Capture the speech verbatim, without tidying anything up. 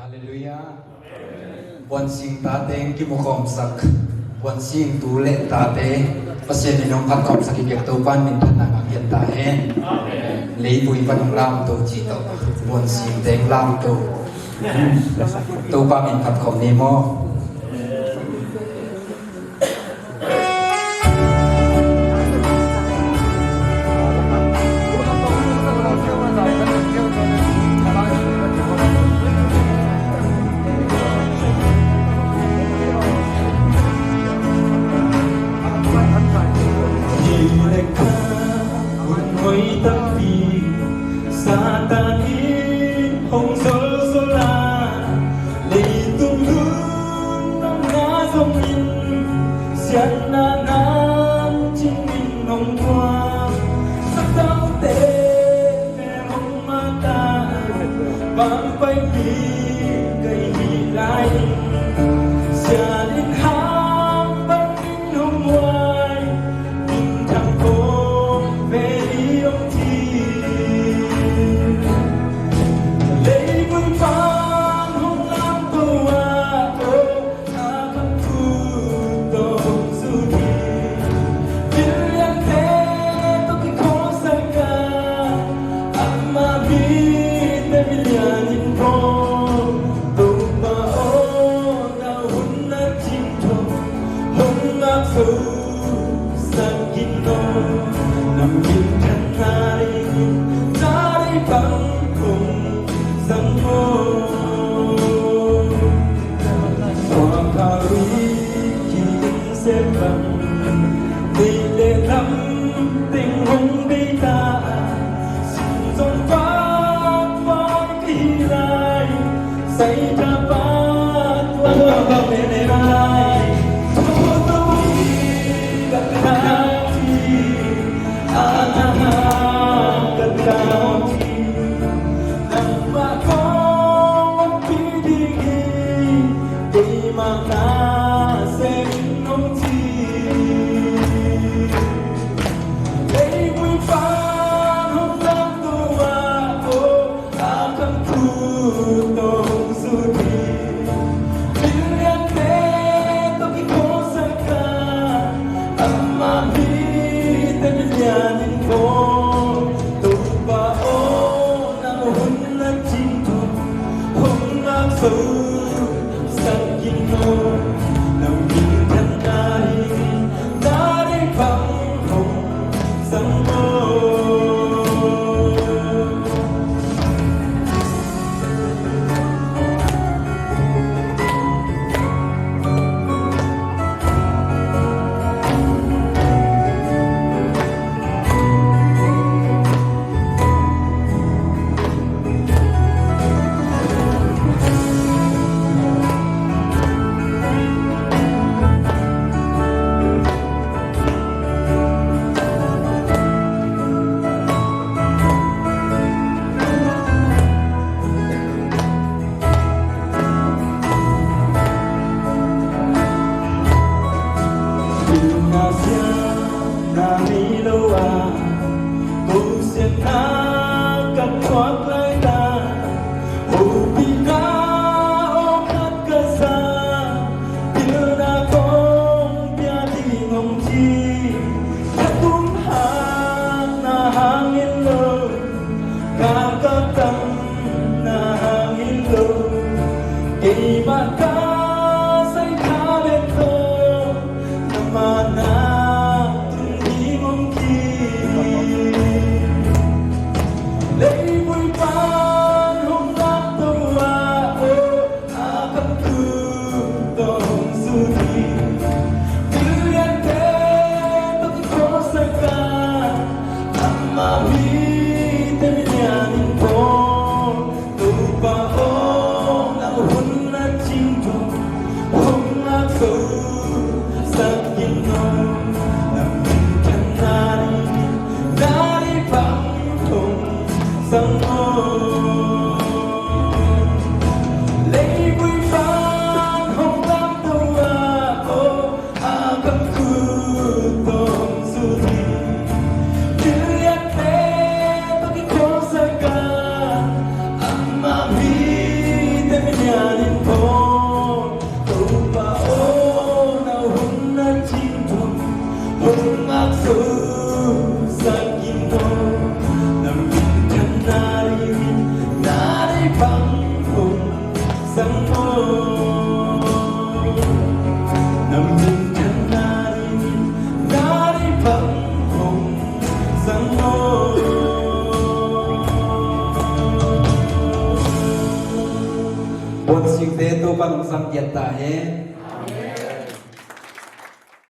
Halleluiah. Buansing tate kimukhawmsak, buansing tu le tate Pasian in hong phatkhawmsak hi kei, Topa in minthanna ngah ta hen. Leivui pan hong lamto cih tawh buansing teng lamto. Topa min phatkhawm ni maw? Satan in hong zolzol a, leitung lungdamna zongin siatna nam cingin hong tuam. Sataute mel hong mata, bang pai mi kai hi lai. Sian in hang bangin hong muai, minthang kong vei hong ci. Leivui pan hong lamto a, oh, a kham thu tawh hong zut hi. Miliante tawh kikholsak a, ama mite milian in bawl. Topa aw, na hun a cing tawh hong ngak zo sak in aw. Na minthanna dingin na deih bang hong zang aw. Khuakhak ui, ki-ing sem bang, deih le lam teng hong deih ta a, sim zong pakpak ka hi lai. Sai tha pakpak ka hi lai. Tho to hi ka tha hi. Ah, ah, ah, ka tha hi. Nangmah kong ompih ding hi, keimah na sem in hong ci. Leivui pan hong lamto a, oh, a kham thu tawh hong zut hi. Miliante tawh kikholsak a, ama mite milian in bawl. Topa aw, na hun a cing tawh hong ngak zo sak in aw. Na minthanna dingin na deih bang hong zang aw. Pilna siatna nei lo a, ko siatna ka thuak lai ta. Hopihna aw khat ka sa, pilna kong pia ding hong ci. Ka tung hakna hangin lo, ka kaptamna hangin lo, keimah ka sai kha bek tawh na manna tun ding hong ci. Leivui pan hong lamto a, oh, a kham thu tawh hong zut hi. Miliante tawh kikholsak a, ama mite milian in bawl. Topa aw, na hun a cing tawh Buansiute Topa'n hong zang giat ta hen.